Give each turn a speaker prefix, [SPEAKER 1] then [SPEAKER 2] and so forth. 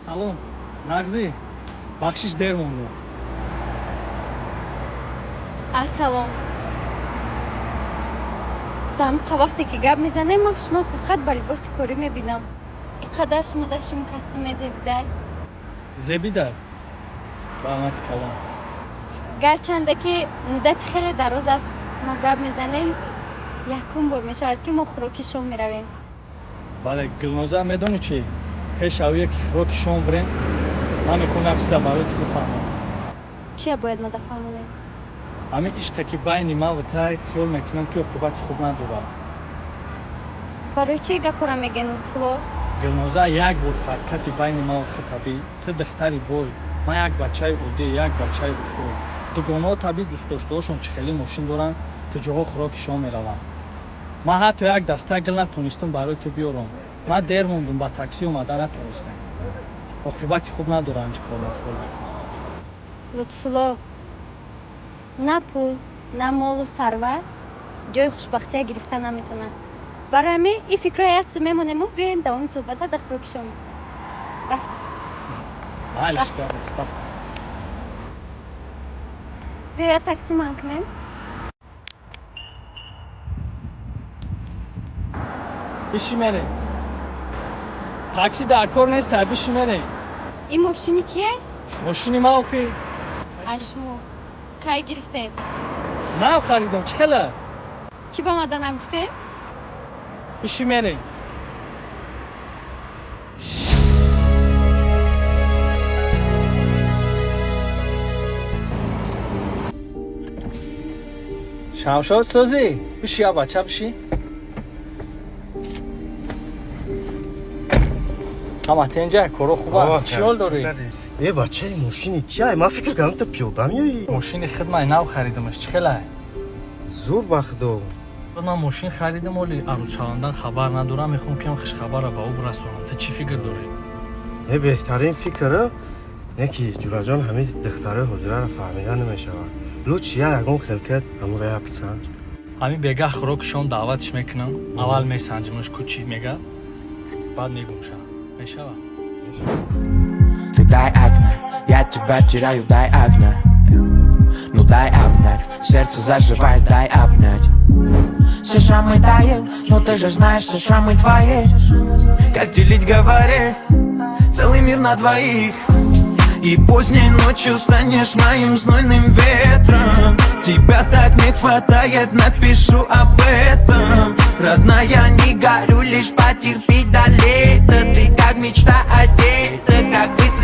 [SPEAKER 1] Салом, нағзӣ? Бахшиш, дер мондам.
[SPEAKER 2] Ассалом. Дар ҳамқа вақте ки гап мезанем, ман шумо фақат ба либоси корӣ мебинам. Ин қадар шумо дар шим костюме зебидай.
[SPEAKER 1] Зебидай, раҳмати калон.
[SPEAKER 2] Гарчанде ки муддати хеле дароз аст мо гап мезанем, якум бор мешавад, ки мо хӯроки шом меравем.
[SPEAKER 1] Бале, Гулноза, медонӣ чӣ? Пеш авие ки хӯроки шом бирем, ман мехоҳам як чиза барои ту бифаҳмам.
[SPEAKER 2] Чия бояд ма дафаҳмонем?
[SPEAKER 1] Ҳамин ишқе ки байни ман ва тай, хиёл мекунам, ки оқибати хуб надорад.
[SPEAKER 2] Барои чӣ гапора мегӯен, Лутфулло?
[SPEAKER 1] Гулноза, як бор фарқияти байни ман ва ту табиӣ. Ту духтари бой, ман як бачаи оддӣ, як бачаи устод. Дугонаҳо табиӣ дӯстдоштаҳошон чӣ хеле мошин доранд, куҷоҳо хӯроки шом мераванд. Ман ҳатто як даста гил натонистам барои ту биёрам. Ман дер мондум, ба таксӣ омада натонистам. Оқибати хуб надорам ин корро, хиёл мекунам.
[SPEAKER 2] Лутфулло, на пул, на молу сарват ҷои хушбахтия гирифта наметавонад. Барои ҳамин ин фикрҳои ҳасту мемонему биёем давоми суҳбата дар хӯроки шом. Рафт.
[SPEAKER 1] Майлиш, гап нест, рафтем.
[SPEAKER 2] Биё, такси ман кунем.
[SPEAKER 1] Биши, мерем. Такси дар кор нест, та биши, мерем.
[SPEAKER 2] Ин мошини кие?
[SPEAKER 1] Мошини ман охи.
[SPEAKER 2] Ай, шумо кай гирифтед?
[SPEAKER 1] Нав харидам, чӣ хела?
[SPEAKER 2] Чӣ ба мада нагуфтед?
[SPEAKER 1] Биши, мерем. Шамшод, созӣ? Биши, я бача, биши. Ҳама тенҷа, коро хуба? Чӣ ҳол дорӣ?
[SPEAKER 3] Э, бачаи, мошини кияй? Ман фикр кардам, ту пиёда меоӣ.
[SPEAKER 1] Мошини хидмай, нав харидамаш, чӣ хелай?
[SPEAKER 3] Зур, ба худо.
[SPEAKER 1] Ман мошин харидам, оли арӯзшавандан хабар надорам. Мехоҳам, ки хушхабарро ба ӯ бирасонам. Ту чӣ фикр дорӣ?
[SPEAKER 3] Э, беҳтарин фикр. Не ки, ҷураҷон, ҳамин духтарои ҳозираро фаҳмида намешавад. Лучше я ягон хелкет ҳамуро як санҷ.
[SPEAKER 1] Ҳамин бегаҳ хӯроки шом даъватш мекунам. Аввал месанҷимаш, ку чӣ мега, баъд мегумша мешавад.
[SPEAKER 4] Ты дай огня, я тебя теряю, дай огня. Ну дай обнять, сердце заживает, дай обнять. Все шрамы тает, но ты же знаешь, все шрамы твои. Как делить, говори, целый мир на двоих. И поздней ночью станешь моим знойным ветром. Тебя так не хватает, напишу об этом. Родная, не горю, лишь потерпи до лета. Ты как мечта одета, как выстрел.